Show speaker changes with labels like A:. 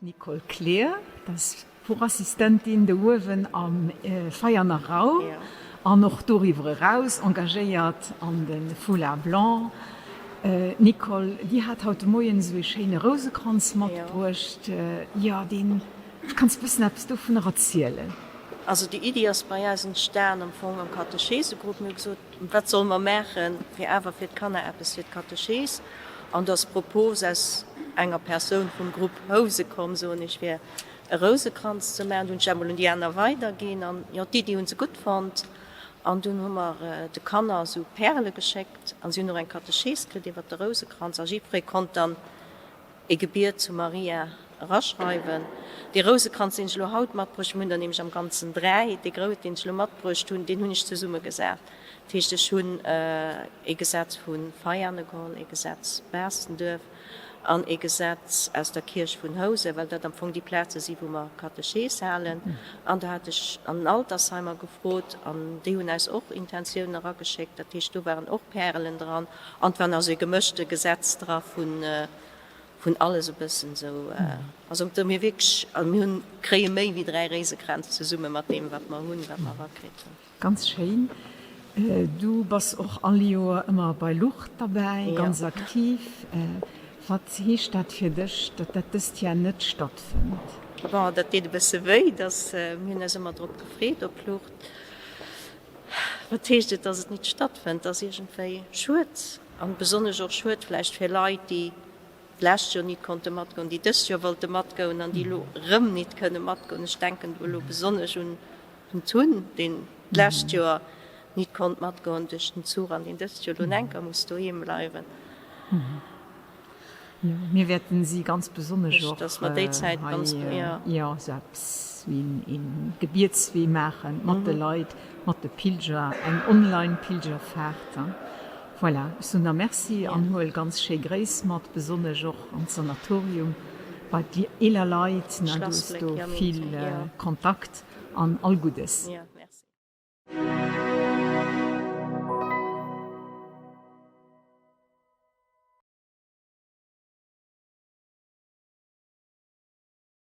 A: D'Nicole Kleer, dat ass Porassistentin do uewen am Veianer Raum an och doriwwer eraus engagéiert an de Foulard Blanc. Nicole, Dir hat haut de Moien esou ee schéine Rousekranz matbruecht. Jo, deen, kanns bëssen eppes dovunner erzielen?
B: Also déi Iddi ass bei eis entstan am Fong am Katechesegrupp. Mir hu gesot, wat solle mer maachen, fir awer fir d'Kanner eppes fir d'Kateches. An do ass d'Propos aus enger Persoun vum Grupp Housen komm, soen ech, fir e Rousekranz ze maachen. Dunn hunn ech dat mol un déi aner weiderginn an jo, d'Iddi hu se gutt fonnt. An dunn hu mer de Kanner esou Pärele geschéckt an si hunn och eng Kateches kritt iwwer de Rousekranz a jiddweree konnt dann e Gebiet zu Maria eraschreiwen. Dee Rousekranz, deen ech elo haut matbruecht hunn, mir hunn der nämlech am Ganzen 3, dee grouss, deen ech elo matbruecht hunn, deen hunn ech zesummegesat. Dat heescht, ech hunn ee Gesetz vu Veiane geholl, ee Gesetz Baastenduerf an ee Gesetz aus der Kierch vun Housen, well dat am Fong déi Plaze si wou mer Katechees halen. An do hat ech an den Altersheimer gefrot an déi hunn eis och Intentiounen erageschéckt. Dat heescht, do waren och Pärelen dran. An et war nach esou ee gemëschte Gesetz dra vun vun alles e bëssen esou. Also do mir wierklech, also mir hunn, kréie méi wéi 3 Réisekränz zesumme mat deem wat mer hunn, wat mer erakritt hunn.
A: Ganz schéin. Du bass och all Joer ëmmer bei Lucht derbäi, ganz aktiv. Wat heescht dat fir dech, datt dat dëst Jar net stattfënnt?
B: Bon, dat deet e bësse wéi, datt, mir hunn eis ëmmer drop gefreet op Lucht. Wat heescht et, dass et nit stattfënnt? Ass iergendwéi schued an besonnesch och schued vläicht fir Leit, déi d'lescht Joer nit konnte matgoen, déi dëst Joer wollte matgoen an déi elo erëm nit kënne matgoen. Ech denken do elo besonnesch un den Tun, deen d'lescht Joer nit konnt matgoen duerch den Zuch an deen dëst Joer elo enker muss doheem bleiwen.
A: Jo, mir wäerten si ganz besonnesch och hei, jo, sou eppes wéi een Gebietswee maachen mat de Leit, mat de Pilger, eng Online-Pilgerfaart. Voilà, ech soen der Merci an huel ganz schéi Gréiss mat, besonnesch och an d'Sanatorium bei déi eeler Leit, du hues do vill Kontakt an all Guddes.